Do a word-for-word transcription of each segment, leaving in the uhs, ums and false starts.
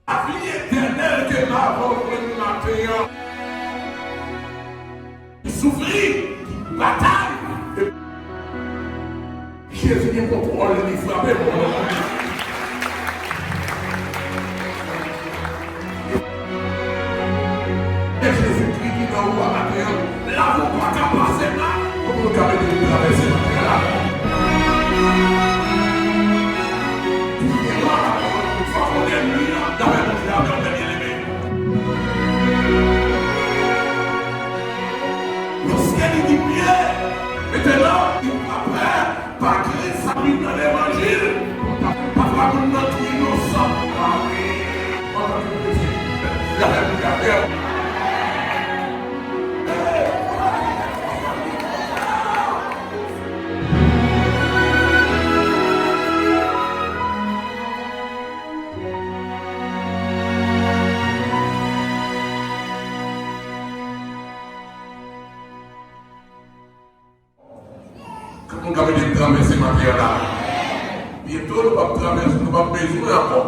Lavi etènèl ke m avè w jwenn maten an. Ki soufri, ki batay. Jezi gen kontwòl li, frape m. E Jezikri ki nan ou a maten an, la ou pa ka pase la, pou moun ka mete l travèse maten an la. Fòk ou gen lwi an, dapre Bondye avè w, mè byeneme. Paske li di byen, mentenan, li pa pè, pa gen sa ki nan levanjil. Pafwa moun nan ki inosan. Antanke kretyen, l ap fè moun gade w. Tout moun k ap ede m travèse maten an la. Byento, nou p ap travèse, nou p ap bezwen ankò.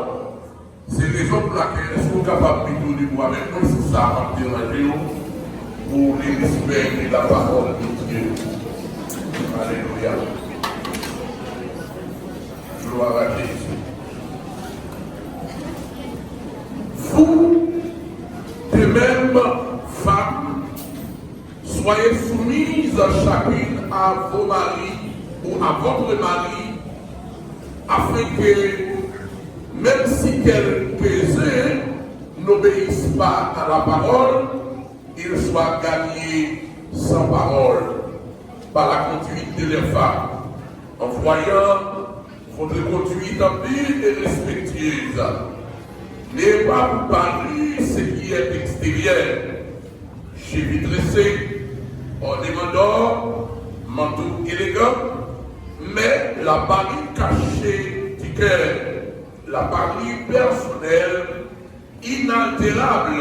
Se rezon pou lakèl, èske w kapab pito debou avèk mwen si sa p ap deranje w pou le respè de la parole de Dieu? Alelouya. Gloire à Jésus. Vous, de même, femmes, soyez soumises chacune à vos maris ou à votre mari, afin que, même si quelques-uns n'obéissent pas à la parole, ils soient gagnés sans parole par la conduite de leurs femmes, en voyant votre conduite pure et respectueuse. N'ayez pas pour parure ce qui est extérieur, cheveux tressés, ornements d'or, manteaux élégants, mais la parure cachée du cœur, la parure personnelle, inaltérable,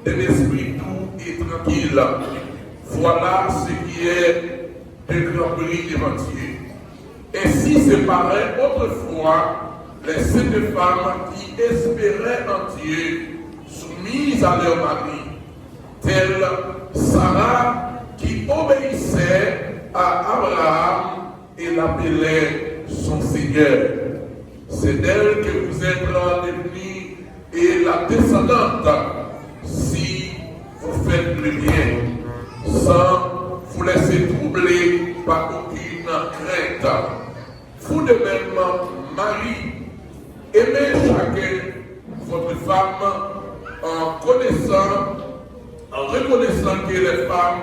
d'un esprit doux et tranquille. Voilà ce qui est de grand prix devant Dieu. Ainsi se parlaient autrefois les saintes femmes qui espéraient en Dieu, soumises à leur mari, telle Sarah qui obéissait à Abraham et l'appelait son Seigneur. C'est d'elle que vous êtes devenue et la descendante, si vous faites le bien, sans vous laisser troubler par aucune crainte. Vous de même, maris, aimez chacun votre femme en connaissant, en reconnaissant que les femmes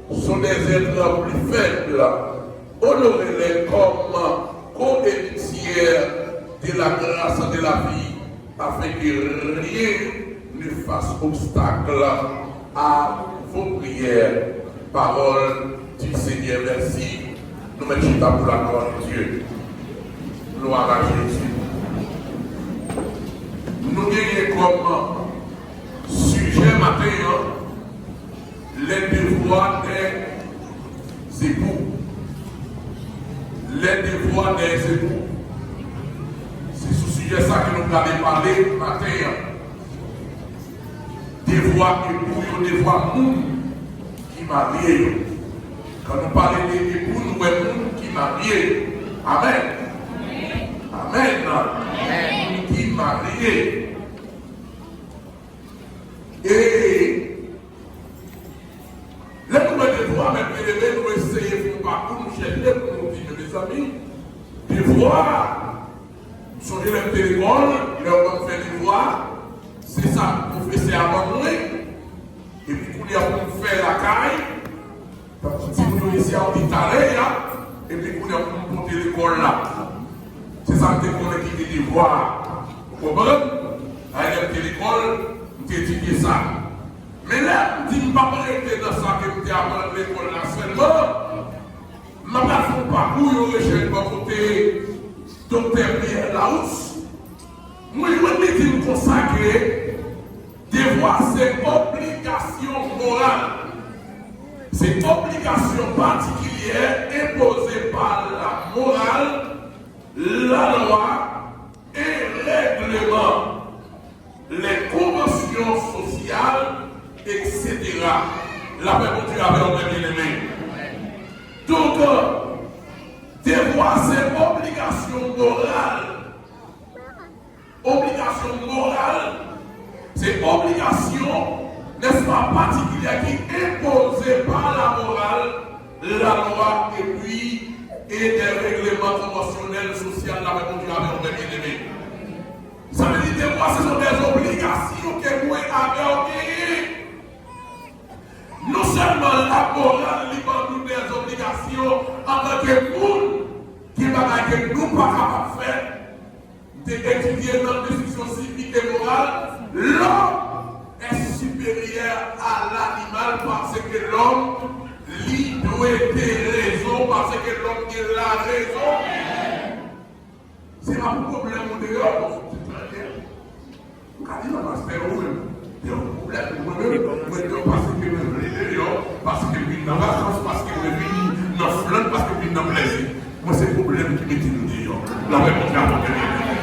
sont des êtres plus faibles. Honorez-les comme co-héritières de la grâce de la vie, afin que rien ne fasse obstacle à vos prières. Parole du Seigneur. Merci. Nou mèt chita pou la gloire de Dieu. Gloire à Jésus. Nou genyen kòm sijè maten an, les devoirs des époux. Les devoirs des époux. Se sou sijè sa ke nou prale pale maten an. Devwa epou yo, devwa moun ki marye yo. Kan nou pale de epou, nou wè moun ki marye. Amèn. Amèn. Moun ki marye. E lè nou wè devwa, mèt byeneme, nou eseye fè yon pakou, nou chèche pou nou di, men mezanmi, devwa, m sonje lè m te lekòl, lè yo ban m fè devwa, se sa pwofesè a ban mwen, epi kounye a pou m fè lakay, tankou timoun yo isi a, yo di talè a, epi kounye a pou m pote lekòl la. Se sa m te konnen ki te devwa a. Ou konprann? Ay, lè m te lekòl, m te etidye sa. Men lè m di m p ap rete nan sa ke m te aprann lekòl la sèlman, m ap al fè yon pakou, yon rechèch bò kote Doktè Pierre Larousse. Mwen jwenn li di m konsa ke devwa se obligasyon moral. Se obligasyon patikilyè enpoze pa la moral, la lwa e règleman. les conventions sociales, et cetera. Lapè Bondye avè w, mè byeneme. Donk, devwa se obligasyon moral. Obligasyon moral, se obligasyon, nèspa, patikilyè ki enpoze pa la moral, la lwa, epi e dè regleman konvansyonèl, sosyal, lapè Bondye avè w, mè byeneme. Sa vle di, devwa, se son dè obligasyon ke mwen avè w genyen. Non sèlman la moral li ban nou dè obligasyon antanke moun, gen bagay ke nou pa kapab fè. M te etidye nan Description civique et morale, l'homme est supérieur à l'animal parce que l'homme li dwe te rezon, parce que l'homme gen la raison. Se pa pou pwoblèm ou deyò, non, se trè byen. Ou ka di, non, pastè, ou menm, te yon pwoblèm, mwen menm, mwen deyò paske mwen vle deyò, paske m vin nan vakans, paske mwen vin nan flann, paske m vin nan plèzi. Mwen se pwoblèm ki mete m deyò. Lapè Bondye avè w, mè byeneme.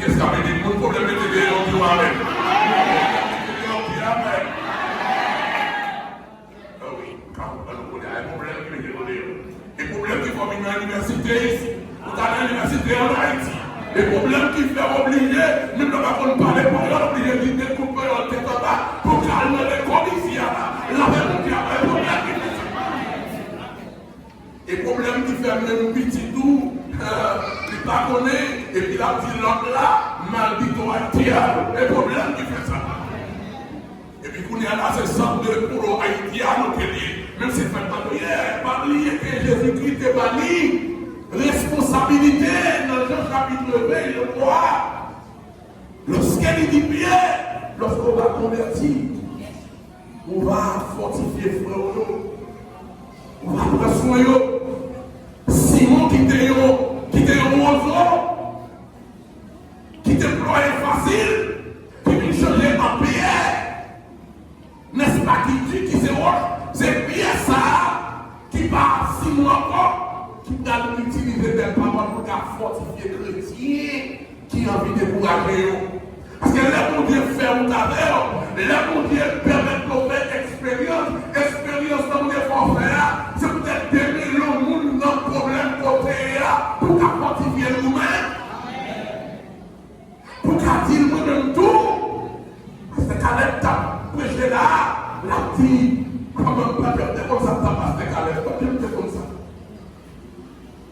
Kiyès k ap ede moun pwoblèm mete deyò, di w amèn. Mete deyò, di amèn. Ah wi, m ka konprann ou kounye a, e pwoblèm ki mete nou deyò. E pwoblèm ki fè w vin nan inivèsite isit. Ou ta nan inivèsite ann Ayiti. E pwoblèm ki fè w oblije, menm lè w pa konn pale panyòl, oblije di de kout panyòl tèt anba pou w ka al nan lekòl isi a la. Lapè Bondye a, e pwoblèm ki fè sa. E pwoblèm ki fè menm pitit ou, li pa konnen, epi l ap di lòt la, maldito haitiano. E pwoblèm ki fè sa. Epi kounye a la, se Centre de Puro Haitiano ke l ye. Menm si l fèt nan priyè, pa bliye ke Jezikri te ba li responsabilite nan Jan chapit ven, je crois. Lòske li di Pyè, lòske w va konvèti, ou va fòtifye frè w yo, ou va pran swen yo. Simon ki te yon, ki te yon wozo, ki te plwaye fasil, ki vin chanje an pyè. Nèspa, ki di, ki se wòch, se pyè sa a ki pa Simon ankò, ki pral itilize bèl pawòl pou l ka fòtifye kretyen ki anvi dekouraje yo. Paske lè Bondye fè wout avè w, lè Bondye pèmèt nou fè eksperyans, eksperyans nan Bondye fè w fè a, se poutèt demele yon moun nan pwoblèm kote ye a pou w ka fòtifye l ou menm. Pou w ka di l, mwen menm tou, pastè Caleb t ap preche la a, l ap di, kòman m pa t janm te konn sa, sa pastè Caleb, m pa t janm te konn sa.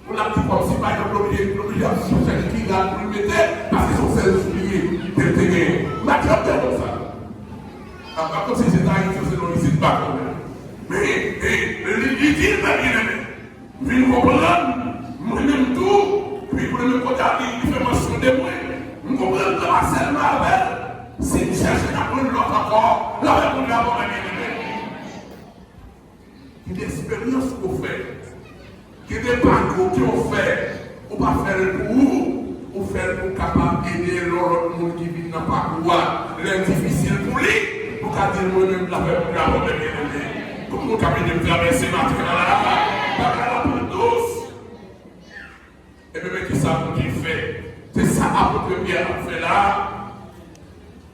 Pou l ap di kòmsi, pa egzanp, l oblije, l oblije ap chèche ki rad pou l mete, paske se yon sèl soulye ke l te genyen. M pa t janm te konn sa. Apa kòmsi se ta Ayiti, se non isit, m pa konnen. Men, e, li, li di l, mè byeneme. Vin konprann, mwen menm tou, pi pou mwen menm kote a li, li fè mansyon de mwen. M konprann ke pa sèlman avè l, si m chèche n aprann lòt ankò, l avè moun la bon, mè byeneme. Gen de eksperyans ke w fè, gen de pakou ke w fè, ou pa fè l pou ou, ou fè l pou w kapab ede lòt moun ki vin nan pakou a, lè l difisil pou li, pou w ka di l, mwen menm, l avè moun la bon, mè byeneme. Kòm nou ka vin travèse maten an la, bagay la pi dous. Ebyen, men kisa Bondye fè? Se sa apot Pyè ap fè la.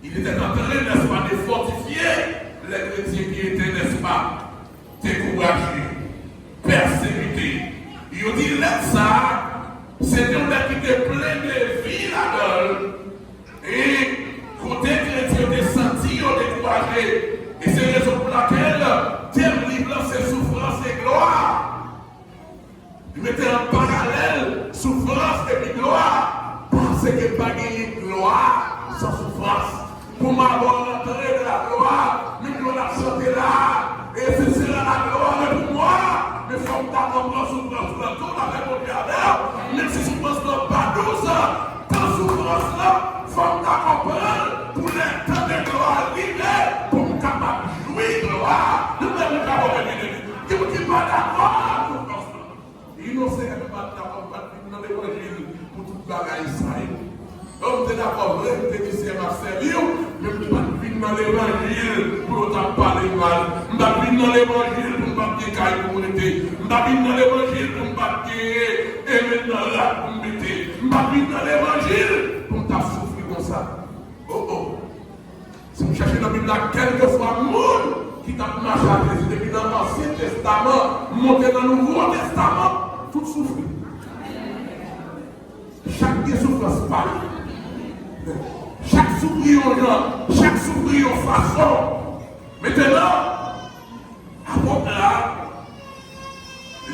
Il était en train, n'est-ce pas, de fortifier les chrétiens qui étaient, n'est-ce pas, découragés, persécutés. Yo di lèt sa a, se te yon lèt ki te plen de vi ladan l. E kote kretyen yo te santi yo dekouraje. E se rezon pou lakèl tèm liv lan se soufrans e glwa. Li mete an paralèl soufrans epi glwa, paske pa genyen glwa san soufrans. Pou m avè w rantre nan glwa, menm jan n ap chante la, et ce sera la gloire pour moi. Men fò m ta konprann soufrans lan tou, lapè Bondye avè w. Menm si soufrans lan pa dous, tan soufrans lan, fò m ta konprann pou lè tan de glwa rive, pou m kapab jwi glwa. Nou mèt nou kapab vini. Gen moun ki pa dakò ak soufrans lan. Inosan, m pa t dakò, m pa t vin nan levanjil pou tout bagay sa yo. Bon, m te dakò vre, m te di Seyè m ap sèvi w, men m pa t vin nan levanjil pou yo t ap pale m mal. M pa t vin nan levanjil pou m pa t gen kay pou m rete. M pa t vin nan levanjil pou m pa t gen, e, men nan rad pou m mete. M pa t vin nan levanjil pou m t ap soufri konsa. Oh, oh. Si w chèche nan Bib la, kèlkeswa moun ki t ap mache ak Jezi depi nan Ansyen Testaman, monte nan Nouvo Testaman, tout soufri. Chak gen soufrans pa li. Chak soufri yon jan, chak soufri yon fason. Mentenan, apot la,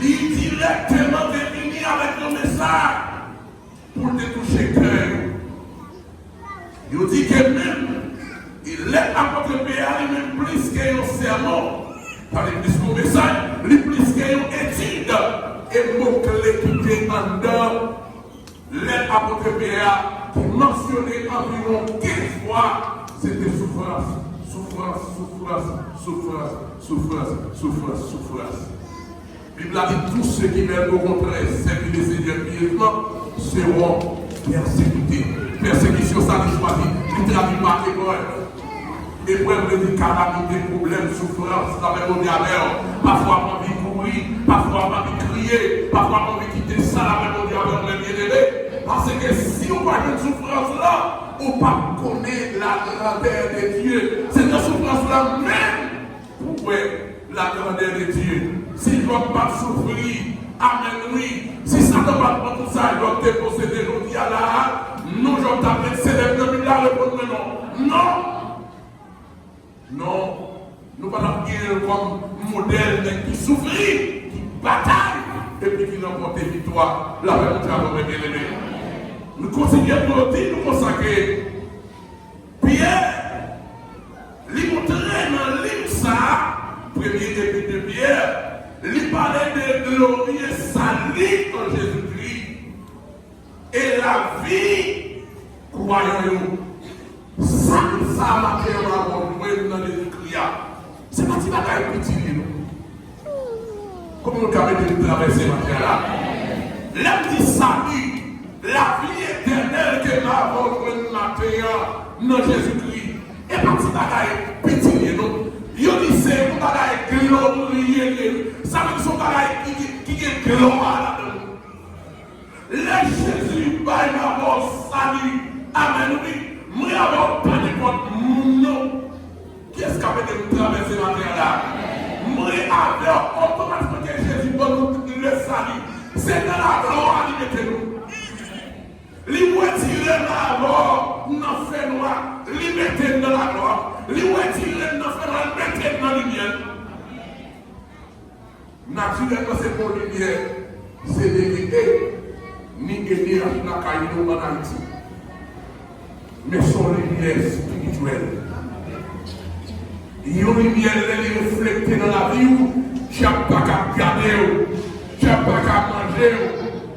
li dirèkteman te vini avèk yon mesaj pou l te touche kè yo. Yo di ke menm, lèt apot Pè a, li menm plis ke yon sèmon, sa vle di plis ke yon mesaj, li plis ke yon etid. E mo kle ki te anndan lèt apot Pè a, ki mansyone anviwon kenz fwa, se te soufrans, soufrans, soufrans, soufrans, soufrans, soufrans, soufrans. Bib la di, tous ceux qui veulent au contraire servir le Seigneur pieusement seront persécutés. Pèsekisyon sa li chwazi, li tradui pa eprèv. Eprèv vle di kalamite, pwoblèm, soufrans, lapè Bondye avè w. Pafwa w anvi kouri, pafwa w anvi kriye, pafwa w anvi kite sa, lapè Bondye avè w, men byeneme. Paske si w pa jwenn soufrans la, ou p ap konnen la grandeur de Dieu. Se nan soufrans la menm pou w wè la grandeur de Dieu. Si Jòb pa t soufri, amèn wi. Si Satan pa t pran tout sa Jòb te posede jodi a la a, non, Jòb t ap ret selèb nan Bib la, reponn mwen non. Non! Non. Nou pa t ap genyen l kòm modèl nèg ki soufri, ki batay, epi ki ranpòte viktwa. Lapè Bondye avè w, men byeneme. Nou kontinye pou nou di nou konsa ke Pyè, li montre nan liv sa a, premye epit de Pyè, li pale de glorye sali an Jezikri e lavi kwayan yo. Sali sa a maten an m avè w jwenn nan Jezikri a, se pa ti bagay piti li non. Kòman nou ka mete m travèse maten an la? Lè m di sali, lavi etènèl ke m avè w jwenn maten an nan Jezikri, e pa ti bagay piti li ye non. Yo di se yon bagay glorye li ye. Sa vle di se yon bagay ki, ki, ki gen glwa ladan l. Lè Jezi bay m avè w sali, amèn wi, mwen avè w pa nenpòt moun non. Kiyès k ap ede m travèse maten an la? Mwen avè w, otomatikman ke Jezi ban nou le sali. Se nan laglwa li mete nou. Li retire m avè w nan fènwa, li mete m nan laglwa. Li retire m nan fènwa, li mete m nan limyè. Natirèlman, se pa yon limyè, se de limyè, ni ede lakay nou ann Ayiti. Men se yon limyè espirityèl. Yon limyè, lè li reflekte nan lavi w, dyab pa ka gade w, dyab pa ka manje w,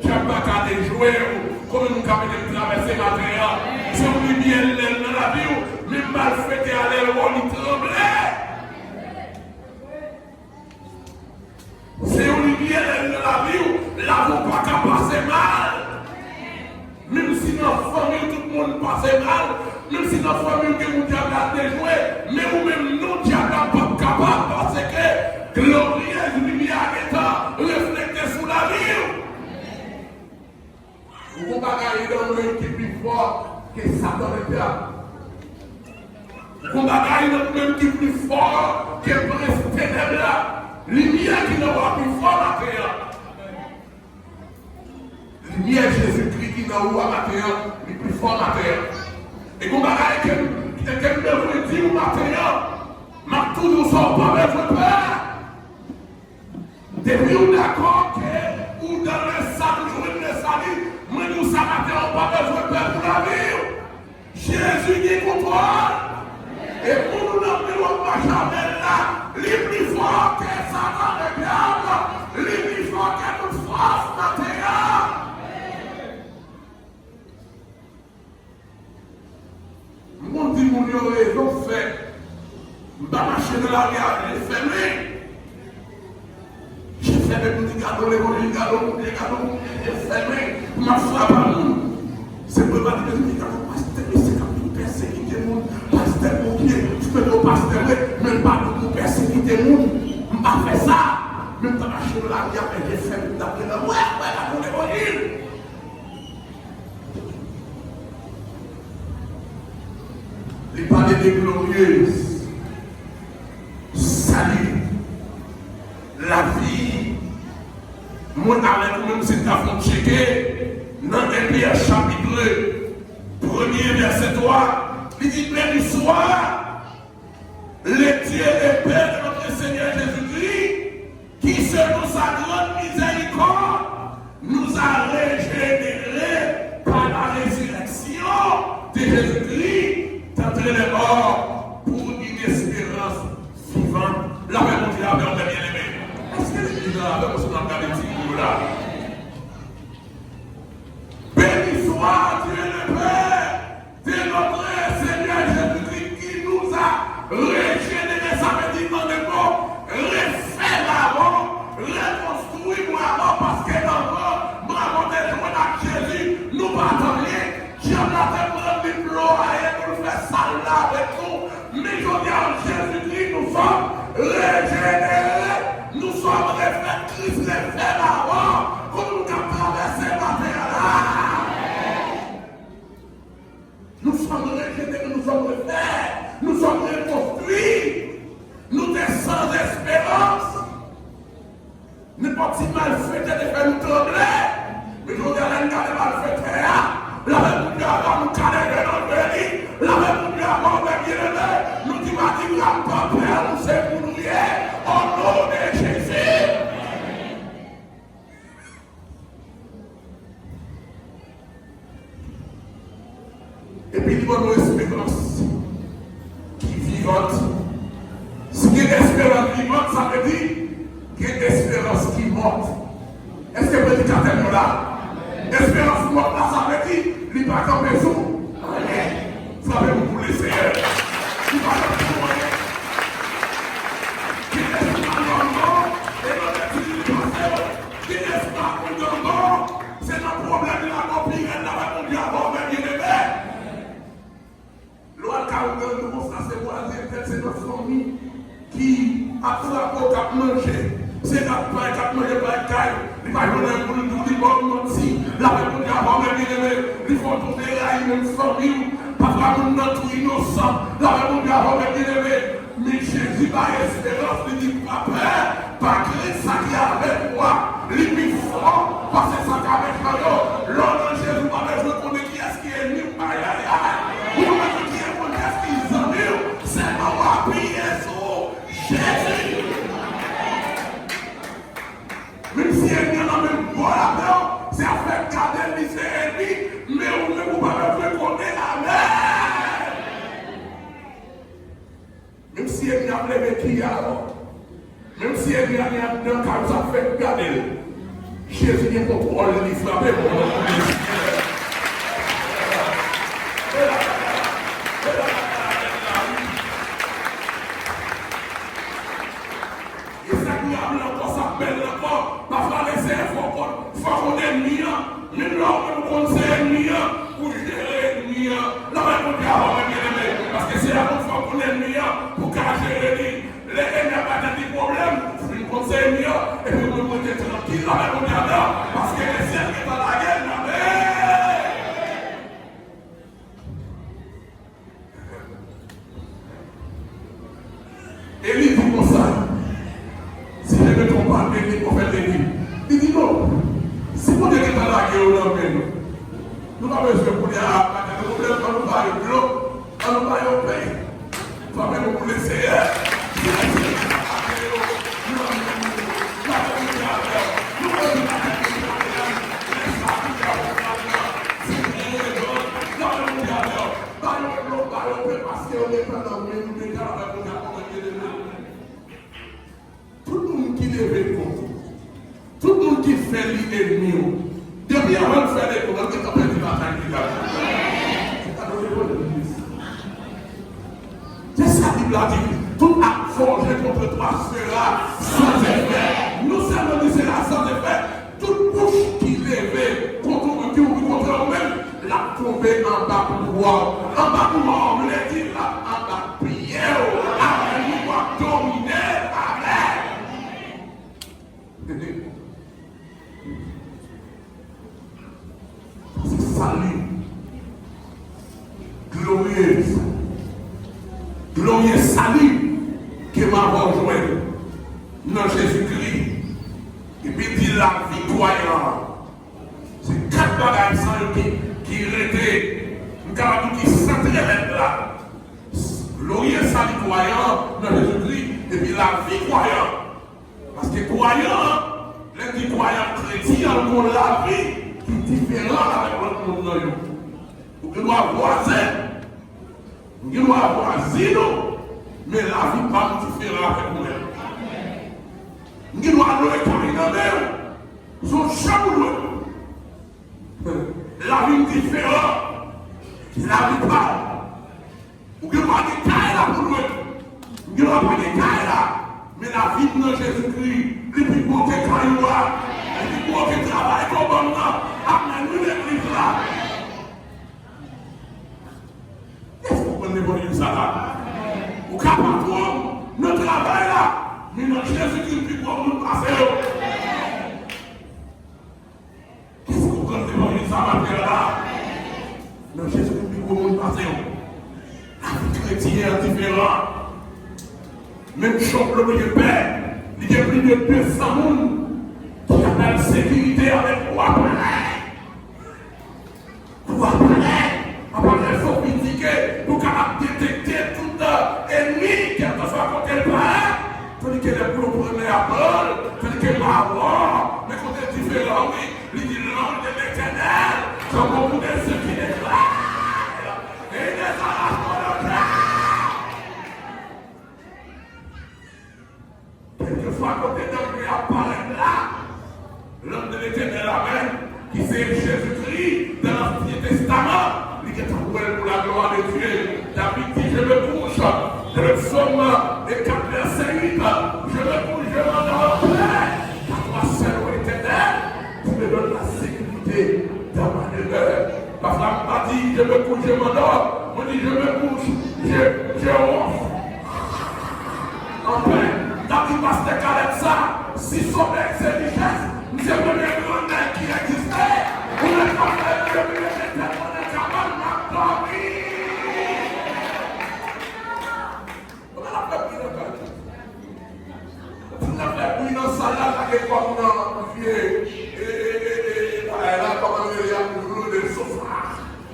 dyab pa ka dejwe w. Konbyen moun ka mete m travèse maten an? Se yon limyè, lè l nan lavi w, menm malfektè a lè l wè w, li tranble. Se yon limyè lè l nan lavi w, lavi w pa ka pase mal. Menm si nan fanmi w tout moun pase mal, menm si nan fanmi w gen moun dyab la dejwe, men ou menm non, dyab la p ap kapab, paske gloryèz limyè a gentan reflekte sou lavi w. Ou gon bagay nan mwen ki pi fò ke Satan lentè a. Ou gon bagay nan ou menm ki pi fò ke prens tenèb la. Limyè ki nan ou a pi fò maten an. Limyè Jezikri ki nan ou a maten an, li pi fò maten an. E gon bagay ke, ke, ke m bezwen di w maten an, m ap toujou sa w pa bezwen pè. Depi w dakò ke ou nan le salut, ou jwenn le salut, mwen di w sa maten an, ou pa bezwen pè pou lavi w. Jezi gen kontwòl. E moun ou nan men w ap mache avè l la, li pi fò ke Satan ledyab, li pi fò ke tout fòs nan teyat. M konn di moun yo rezon k fè m pa mache nan lari a je fèmen. Je fèmen pou m di gade levanjil, gade Bondye, gade Bondye, je fèmen pou m ap frape a moun. Se pou yo pa di, "Mesye, gade pastè, mesye k ap tou pèsekite moun, pastè Bondye, m te konn pastè vre, men l pa tou pèsekite moun." M pa fè sa. Men m ta mache nan lari a, men je fèmen pou m t ap gade, wè, wè, gade levanjil. Li Li pale de glorye sali, lavi. Mwen avèk ou menm, si n ta fè yon tcheke nan Ebre chapit premye, vèsè twa, li di, Béni soit le Dieu et Père de notre Seigneur Jésus-Christ, qui, selon sa grande miséricorde, nous a régénérés par la résurrection de Jésus-Christ d'entre les morts pour une espérance vivante. Lapè Bondye avè w, mè byeneme. Èske legliz la avè w sou n ap gade ti kou la? Béni soit Dieu le Père de notre Seigneur Jésus-Christ qui nous a régénérés, sa vle di, an de mo, refè Mawon, rekonstwi Mawon, paske anvan Mawon te jwenn ak Jezi, nou pa t anyen. Dyab la te pran li ploye pou l fè sal la avèk nou. Men jodi a, an Jezikri, nous sommes régénérés, nous sommes refaits, Kris refè Mawon, pou nou k ap travèse maten an la. Nous sommes régénérés, nous sommes refaits, nous sommes reconstruits. Nou te san esperans. Nenpòt ti malfetè te fè nou tranble. Men jodi a, lè n gade malfetè a, lapè Bondye avè w, nou kale je n anlve li. Lapè Bondye avè w, mè byeneme. Nou di pa di grap pa pè, ou se pou nou ye. O non de Jezi. Epi li ban nou esperans ki vivant. Si gen esperans vivant, sa vle di gen esperans ki mòt. Èske predikatè m yo la? Esperans mòt la, sa vle di li pa kanpe sou anyen. Frape pou pou Lesenyè. Li pa kanpe sou anyen. Gen espwa nan mò, e nan lèt li pase yo. Gen espwa pou nan mò, se nan pwoblèm la mò pi rèd la, mè Bondye avè w, mè byeneme. Lè w al kay yon granmoun konsa, se vwazen tèt, se nan fanmi ki ap frape w, k ap manje. Se rat pay k ap manje pay kay. Li pa jwenn anyen pou l di w, li ba w manti. Lapè Bondye avè w, mè byeneme. Li fè w tonbe rayi menm fanmi w. Pafwa moun nan tou inosan. Lapè Bondye avè w, mè byeneme. Men Jezi bay esperans, li di, pa pè, pa krent, sa ki avèk ou a, li pi fò pase sa k avèk mwen yo. Lè w nan Jezi, ou pa bezwen konnen kiyès ki ènmi w, ayayay. Ou pa bezwen konnen kiyès ki zanmi w, sèlman w apiye sou Jezi. Menm si ènmi an nan menm bò avè w, se afè gade l, li se ènmi, men ou menm ou pa bezwen konnen. Amèn. Menm si ènmi ap leve kiye avè w, menm si ènmi ap vin anndan kay ou, sa fèk gade l. Jezi gen kontwòl li, frape pou mwen. E sa ki ap la ankò, sa bèl la ankò. Pafwa, lè se fò konn, fò konn ènmi an. Menm lè ou menm ou konn se ènmi an, ou jere ènmi an. Lapè Bondye avè w, mè byeneme. Paske se la konn fò konn ènmi an, pou ka jere li. Lè ènmi an pa te di pwoblèm, ou fin konn se ènmi an, epi ou menm ou rete trankil, lapè Bondye avè w. Paske Lesyèl gentan lage l nan men. E li di konsa, si je me trompe pas, e li pwofèt Eli. Li di non, si Bondye gentan lage yo nan men nou, nou pa bezwen kounye a ap gade pwoblèm, ann nou ba yo dlo, ann nou ba yo pen. Frape pou Lesenyè. Tout moun ki leve kont ou, tout moun ki fè li ènmi w, depi anvan l fè l ènmi w, l gentan pèdi batay li la. Se kado de Bondye. Se sa Bib la di, tout arme forgée contre toi sera sans effet. Non sèlman li sera sans effet, tout bouch ki leve kont ou, ki ouvri kontrè w menm, l ap tonbe anba pouvwa w. Anba pouvwa w vle di l ap anba pye w. Amèn. Li w ap domine avè l. Paske sali glorye, Glorye sali ke m ap jwenn nan Jezikri. Epi di lavi kwayan an. Se kat bagay sa yo ki, ki rete, m kapab di ki santre lèt la. Glorye sali kwayan nan Jezikri, epi lavi kwayan. Paske kwayan an, lè di kwayan kretyen an, gon lavi ki diferan avèk lòt moun nan yo. Ou gen dwa vwazen, ou gen dwa vwazin ou, men lavi pa m diferan avèk ou menm. Ou gen dwa lwe kay nan men w, se yon jan ou lwe. Lavi m diferan. Lavi pa w. Ou gen dwa gen kay la pou lwe. Ou gen dwa pa gen kay la. Men lavi m nan Jezikri, li pi bon ke kay ou a. Li pi bon ke travay ke w ban m nan. Amèn, wi, legliz la. Èske w konprann levanjil sa a? Ou ka patwon nan travay la, men nan Jezikri, l pi gwo moun pase yo. Èske w konprann levanjil sa a maten an la? Nan Jezikri, l pi gwo moun pase yo. Lavi kretyen an diferan. Menm Trump, l oblije pè. Li gen plis de de san moun ki ap al sekirite avèk pou aparèy. Pou aparèy, aparèy sofistike, pou kapab detekte tout, euh, ènmi, kèlkeswa kote l parèt. Tandike lè pou yo premye apèl, tandike mawon, men kote diferan, wi, li di, l'ange de l'Éternel, comme pour de ceux qui déclarent, et il les arrache pour le père. Kèlkeswa kote danje a parèt la, l'ange de l'Éternel, amèn, ki se Jezikri, dans l'Ancien Testament, li gentan pran l pou la gloire de Dieu. David di, je me couche, dans le psaume quatre, verset huit, je me couche, je m'endors en paix, car toi seul, ô Éternel, tu me donnes la sécurité dans ma demeure. Pafwa m pa di, je me couche, je m'endors. Mwen di, je me couche, je, je ronfle. Anfen, m ta di pastè Caleb sa, si somèy se richès, m se premye gran nèg ki egziste. Ou mèt pa fè m, depi m mete tèt mwen nan kabann, m ap dòmi. Kòman l ap fè bri nan kay? Pou l ap fè bri nan sal la, lage kò m nan vye, e, e, e, e, e, bagay la, kòman l rele a, rouleau de sofa.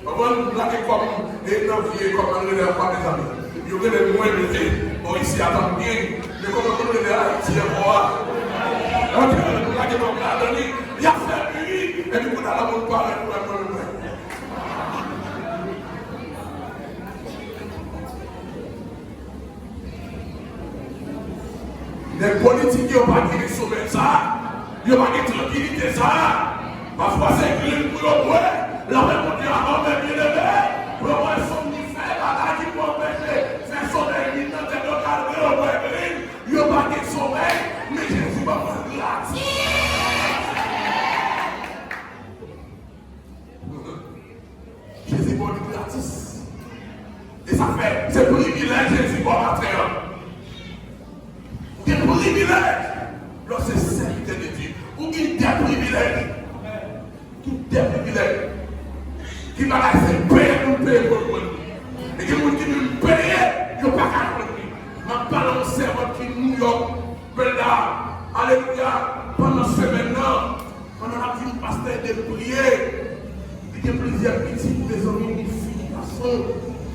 Kòman l lage kò m, e, nan vye, kòman l rele a, pa mezanmi. Yo rele mwen, mete, bò isi a tann byen, men kòman l rele a, Ayiti ankò a. Antre, lage kò m ladan li, y ap fè bri, epi kounye a la, moun parèt pou wè mwen, mwen. Nèg politik yo pa gen somèy sa a, yo pa gen trankilite sa a. Pafwa se grenn pou yo bwè. Lapè Bondye a anmè byenneme. Pou yo wè somnifè, bagay ki pou anpeche fè somèy vin nan tèt yo, kalme yo, bwè grenn. Yo pa gen somèy, men Jezi ban mwen gratis. Jezi ba w li gratis. E sa fè, se privilèj Jezi ba w maten an. Ou gen privilèj lè w se sèvitè de Dye. Ou gen de privilèj. Ou gen de privilèj. Ki bagay se peye pou l peye pou l jwenn li. E gen moun ki menm peye, yo pa ka jwenn li. M ap pale yon sèvant ki New York, Brenda, alelouya, pandan semèn nan, pandan n ap vin pastè ede l priye, li gen plizyè pitit, mezanmi, li fi, li gason,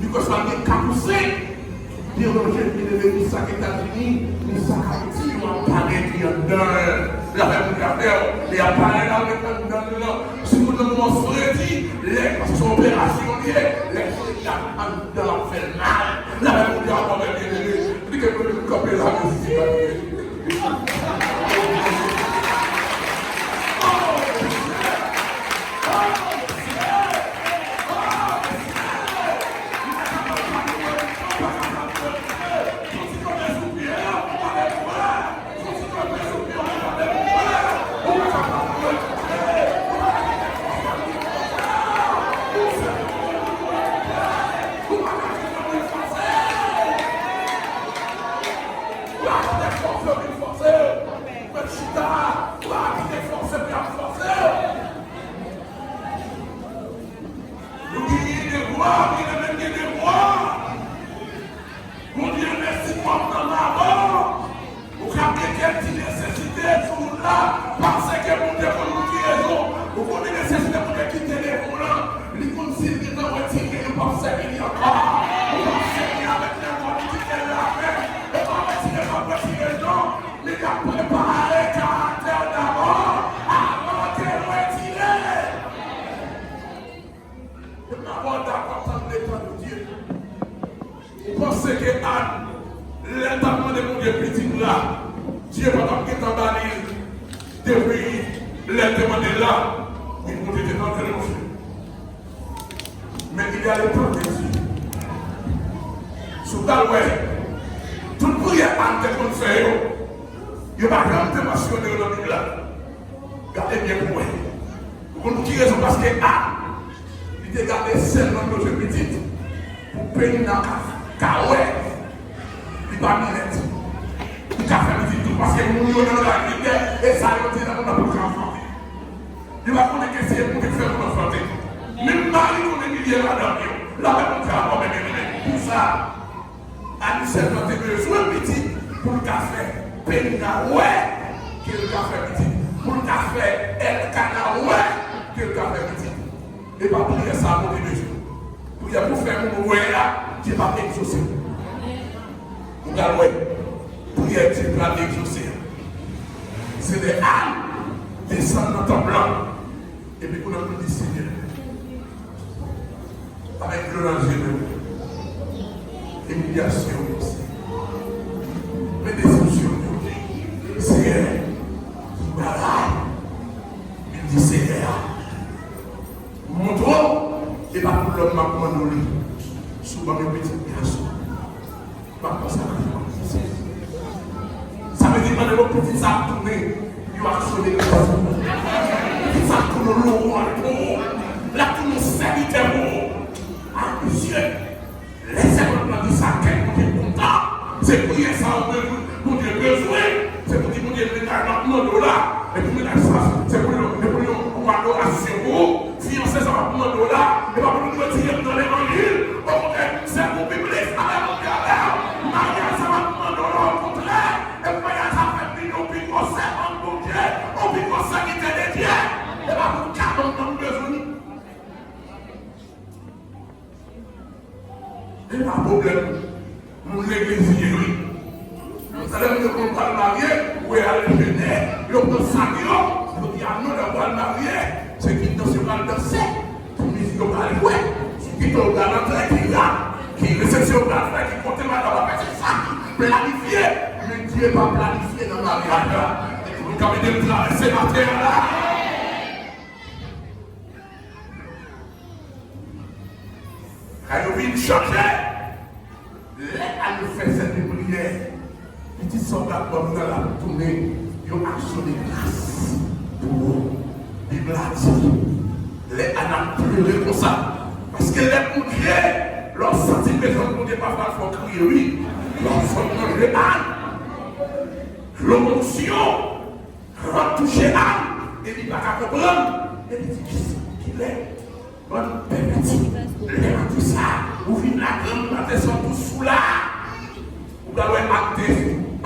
li kwè sa gen kat ou senk, deranje, li leve, li sa k Etazini, li sa k Ayiti, yo ap pale, li anndan, l ap fè moun afè, li ap pale la, li anndan, li la. Si moun nan mò fredi, lè, paske se yon operasyon li ye, lè fredi ap anndan, l ap fè l mal. Lè moun yo ap wè byen leve, li gen pou l kanpe la, men si pa li ye. Panse ke Ann, lè l t ap mande Bondye pitit la, Dye pa t ap gentan ba li depi lè l te mande l la? Wi, Bondye te tande l, monchè. Men il y a le temps de Dieu. Si w t al wè, tout priyè Ann te konn fè yo, yo pa janm te mansyone yo nan Bib la. Gade byen pou wè. Ou konn pou ki rezon? Paske Ann, li te gade sèl nan bezwen pitit pou Penina ka, ka wè li pa mirèt. Li ka fè pitit tou, paske moun yo nan lari, e sa yo di nan moun nan pa ka anfante. Li pa konnen ke se Bondye k fè moun anfante. Menm mari konnen milye madanm yo. Lapè Bondye a fò, men, men, men, pou sa. Ann sèlman te bezwen pitit pou l ka fè Penina wè ke l ka fè pitit, pou l ka fè Èlkana wè ke l ka fè pitit. E pa priyè sa a Bondye bezwen. Priyè pou fè moun wè a, Dye p ap egzose. Ou pral wè, priyè Dye pral egzose a, se lè Ann desann nan tanp lan, epi kounye a pou l di, Senyè, avèk dlo nan zye m yo, imilyasyon m yo, men desepsyon m yo, Senyè, m bagay, li di Senyè a, montre w, e pa pou lòm m ap mande w li, si w ban m yon pitit gason. M ap panse a sa. Sa vle di, pandan yo, pitit sa ap tounen yon aksyon de gras pou ou. Pitit sa ap tounen yon lowòl pou ou. L ap tounen yon sèvitè pou ou. A, mesye, lè sèvant lan di sa, kè Bondye kontan. Se priyè sa ou bezwen, Bondye bezwen. Se pou di, Bondye, mennaj m ap mande w la. E pou mennaj sa, se pou yon, se pou yon, yon adorasyon pou ou. Fiyanse sa m ap mande w la, e pa pou nou retire m nan levanjil. Okontrè, se pou piblik avè Bondye avè w. Maryaj sa m ap mande w la, okontrè, e pou maryaj sa fè vin yon pi gwo sèvant Bondye, yon pi gwo sèvitè de Dye. E pa pou kado m nan m bezwen li. E pa pwoblèm. Moun legliz li ye, wi. Talè moun yo konn pral marye, ou wè al jenè, yo pran sak yo, yo di, a non, lè w pral marye, se ki dans yo pral danse, ki mizik yo pral jwe, ki to yo pral antre, ki rap, ki resepsyon yo pral fè, ki kote madanm ap fè, se sa ki planifye. Men Dye pa planifye nan maryaj la. Moun k ap ede m travèse maten an la. Kay yo vin chanje. Lè Ann fè sèten priyè, pitit sa w t ap ban m nan la tounen yon aksyon de gras pou ou. Bib la di, lè Ann ap plere konsa, paske lè Bondye, lè w santi prezans Bondye, pafwa l fè w kriye, wi. Lè w sot nan je Ann, dlo onksyon, Rad touche Ann, e li pa ka konprann. E li di, kisa, kilè? Bann pèvèti. Lè m ap di sa, ou vin la grann maten san pous sou la. Ou pral wè Ann te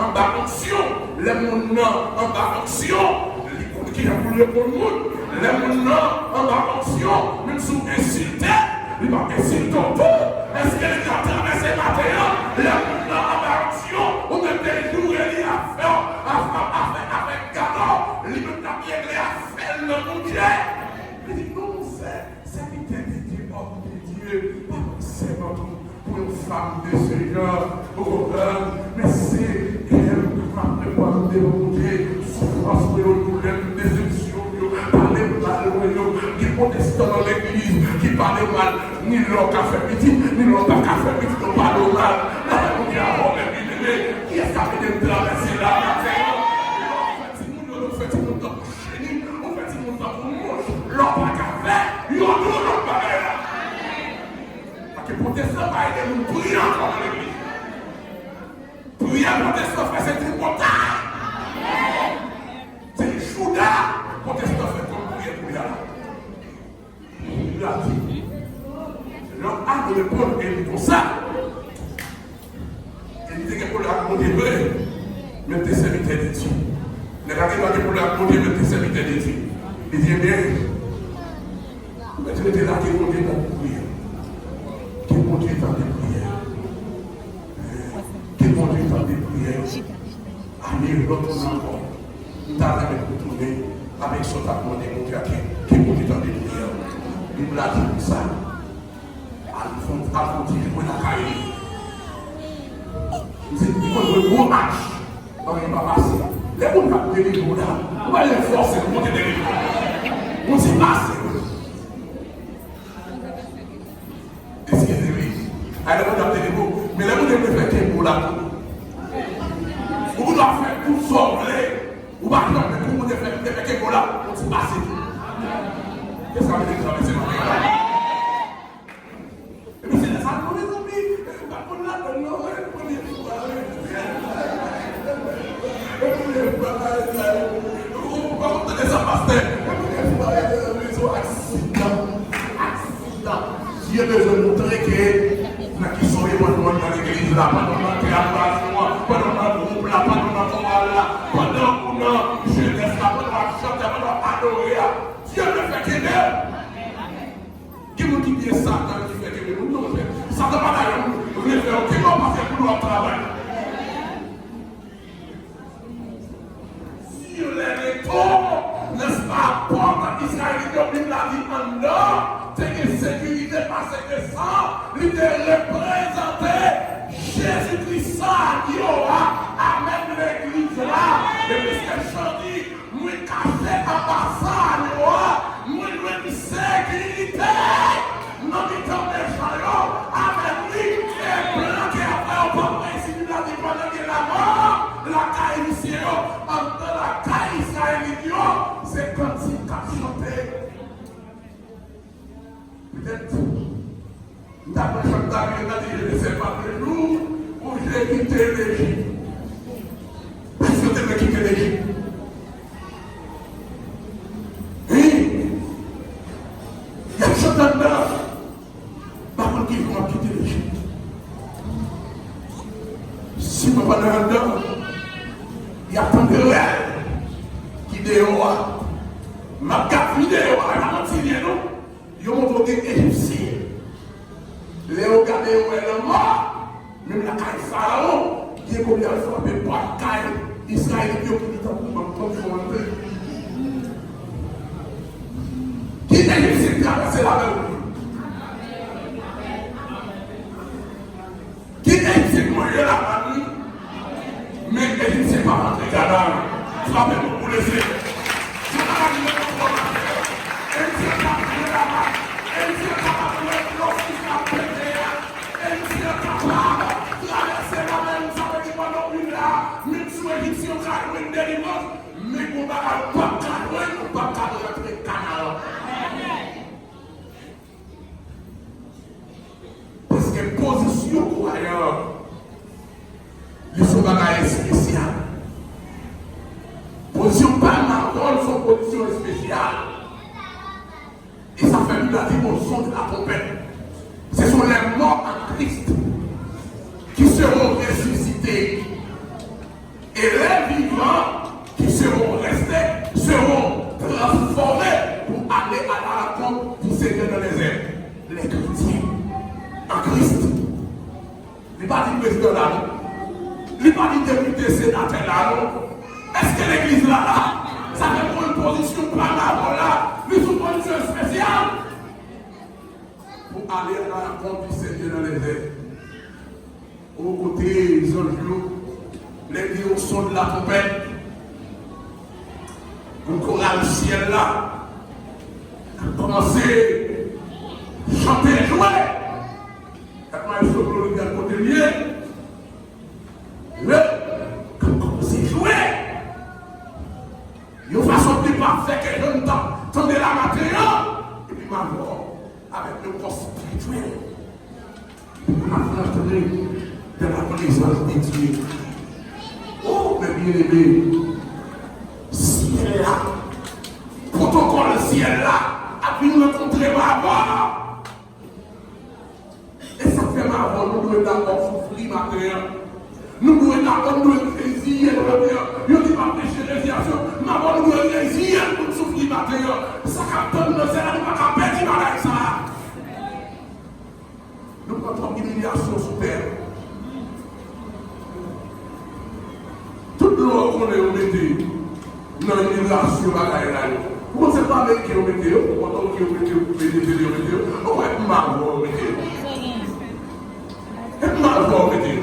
anba onksyon. Lè moun nan anba onksyon, li konn kijan pou l reponn moun. Lè moun nan anba onksyon, menm si w ensilte, li p ap ensilte w tou. Èske li ka travèse maten an? Lè moun nan anba onksyon, ou mèt te joure li avè, avè, avè, avè gado, li mèt ap regle afè l nan Bondye. Li di, non, sè, sèvitè de Dye, òm de Dye, pa pran sèvant ou pou yon fanm de se jan, ou konprann? Men se kè m ap reponn devan Bondye, soufrans mwen yo, doulè m, desepsyon m yo, pale m mal mwen yo, gen pwotestan nan legliz ki pale w mal, ni lè w ka fè pitit, ni lè w pa ka fè pitit, yo pale w mal. Lè Bondye a vòlè byeneme, kiyès k ap ede m travèse la maten an? Lè w fè timoun yo, yo fè timoun tankou cheni, ou fè timoun tankou mouch, lè w pa ka fè, yo di w lòt bagay la. Paske pwotestan pa ede moun priye ankò nan legliz. Priyè pwotestan fè se tripotay. Se jouda pwotestan fè kòm priyè pou y a la. Bib la di, lè Ann reponn e li konsa, e li te gen pwoblèm ak Bondye vre, men l te sèvitè de Dye. Nèg la te pa gen pwoblèm ak Bondye, men l te sèvitè de Dye. Li di, ebyen, ou mèt rete la, ke Bondye tande priyè. Ke Bondye tande priyè. Ke Bondye tande priyè. Ale, retounen ankò. M ta renmen pou tounen avèk sa w t ap mande Bondye a, ke, ke Bondye tande priyè w. Bib la di nou sa. Al fon, al fon ti jwe lakay li. M di, li konn jwe gwo match. Non, li pa pase. Lè moun ap delivre w la, ou pa vle fòse l monte delivre w. Ou di pase. Eskize wi. Ay, lè moun ap delivre w. Men lè moun vle fè kenbe w la tou. Ou gendwa fè tout sa w vle. Ou pa janm pou moun te fè, te fè kenbe w la. Ou di pase tou. Kisa vle di travèse nan peyi la? Epi se lè sa nou, mezanmi, m pa konn ladann non, wi, premye fwa, wi. Premye fwa, wi. Ou pa konn tande sa, pastè? Premye fwa, wi, se yon aksidan. Aksidan. Dye bezwen montre ke nan ki sa w ye pandan w nan legliz la, pandan w nan teyat Vazon an, pandan w nan gwoup la, pandan w nan koral la, pandan w nan jenès la, pandan w ap chante, pandan w ap adore a. Dye bezwen fè kenbe w. Gen moun ki byen Satan ki fè kenbe moun, non, monchè. Satan pa ta janm vle fè okenn lòt pase pou nou ap travay. Sur les retours, n'est-ce pas, pòt Izrayelit yo vin la di anndan, te gen sekirite pase ke san, li te reprezante Jezi Kris sa yo a, amèn, legliz la. E piske chan di, mwen kache anba sa yo a, mwen jwenn sekirite nan mitan mechan yo. Amèn, wi. E plan ke y ap fè yo p ap reyisi, Bib la di pandan gen lanmò lakay Ejipsyen yo, anndan lakay Izrayelit yo, se kantik k ap chante. Petèt, m ta pran chan David la, di, je ne sais pas le jour où j'ai quitté l'Égypte. Èske w te vle kite Lejip? Hein? Y ap chante anndan. M pa konn ki jou m ap kite Lejip. Si mwen pandan anndan, y ap tande rèl ki deyò a. M ap gad videyo a, e pa manti l ye non. Yo montre w gen Ejipsyen. Lè yo gade yo wè lanmò, menm lakay Farawon, gen kote y al frape pòt kay Izrayelit yo ki li tankou bank tankou antre. Ki Ejipsyen k travèse lavèl? Ki Ejipsyen k manje lamann li? Men Ejipsyen p ap antre Kanan. Frape pou pou lese. Se pa la ki mete twò nan tè. Ejipsyen p ap manje lamann. Ejipsyen p ap manje dlo fis la pete a. Ejipsyen p ap travèse lamè, sa vle di pandan w vin la, menm si w Ejipsyen ou ka jwenn delivrans, men gon bagay ou p ap ka jwenn, ou p ap ka rantre Kanan. Paske pozisyon kwayan an, li se yon bagay espesyal. Pozisyon pam avò l se yon pozisyon espesyal. E sa fè Bib la di, au son de la trompette. Ce sont les morts en Christ qui seront ressuscités. Et les vivants qui seront restés seront transformés pour aller à la rencontre du Seigneur dans les airs. Les chrétiens en Christ. Li pa di prezidan la, non. Li pa di depite, senatè la, non. Èske legliz la la? Sa fè pran pozisyon pa la, la, li sou pozisyon espesyal pour aller à la rencontre du Seigneur dans les airs. O kote zanj yo, lè li au son de la trompette, yon koral syèl la ap kòmanse chante, jwe. Gad maestro Claude, gad kote l ye. Wi, k ap kòmanse jwe. Yon fason ki pa fè ke jan n t ap tande la maten an. Epi m a wè w avèk yon kò espirityèl. Epi m ap rantre dans la présence de Dieu. O, mes bien-aimés, syèl la, pwotokòl syèl la ap vin rankontre m avè w. E sa k fè m avè w, nou dwe dakò soufri maten an. Nou dwe dakò, nou dwe reziye nou maten an. Yo di pa preche reziyasyon, m avè w, nou dwe reziye n pou n soufri maten an. Sa k ap tann nan syèl la, nou pa ka pèdi bagay sa a. Nou pran twòp imilyasyon sou tè a. Tout dlo w konnen yo mete nan imilyasyon bagay la yo. Ou panse pa Ameriken yo mete yo, ou panse ke yo mete yo, mete, mete yo, mete yo. Ou wè m avè w yo mete yo. E m avè w yo mete yo.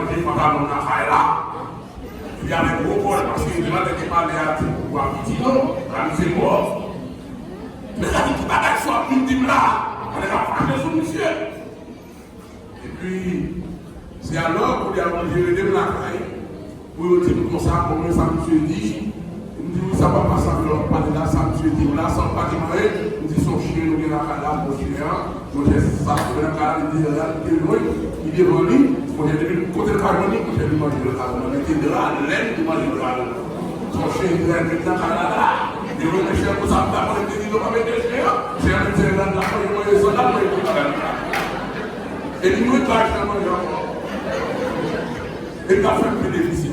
manje pantalon nan kay la. Li avèk gwo kòl, paske li te pale a ti pouvwa piti non, la misye mò. Men sa di ki bagay sa w ap vin di m la? Mwen te ka fache sou misye. Epi, se alò, kounye a, mwen rele m lakay, pou yo di m konsa, bon, men sa misye di, m di, wi, sa papa Samuel ap pale la, sa misye di m la, sa m pa di m anyen, m di, se yon chen nou gen lakay la, bon, chen an, monchè, sa l fè nan kay la, li deja, li te lwen, li devan li, monchè, depi kote l pa jwenn li, monchè, li manje lakay la, mwen mete dra, lèn, li manje lakay la. Se yon chen trè vit nan kay la, la. Li wè, monchè, pou sa, m ta konnen, m te di, nou pa mete chen an, chen an, se rad la, mwen, mwen, sandal, mwen, mwen, mwen. Epi nou ret la chen manje ankò. Epi l ap fè m benefisye.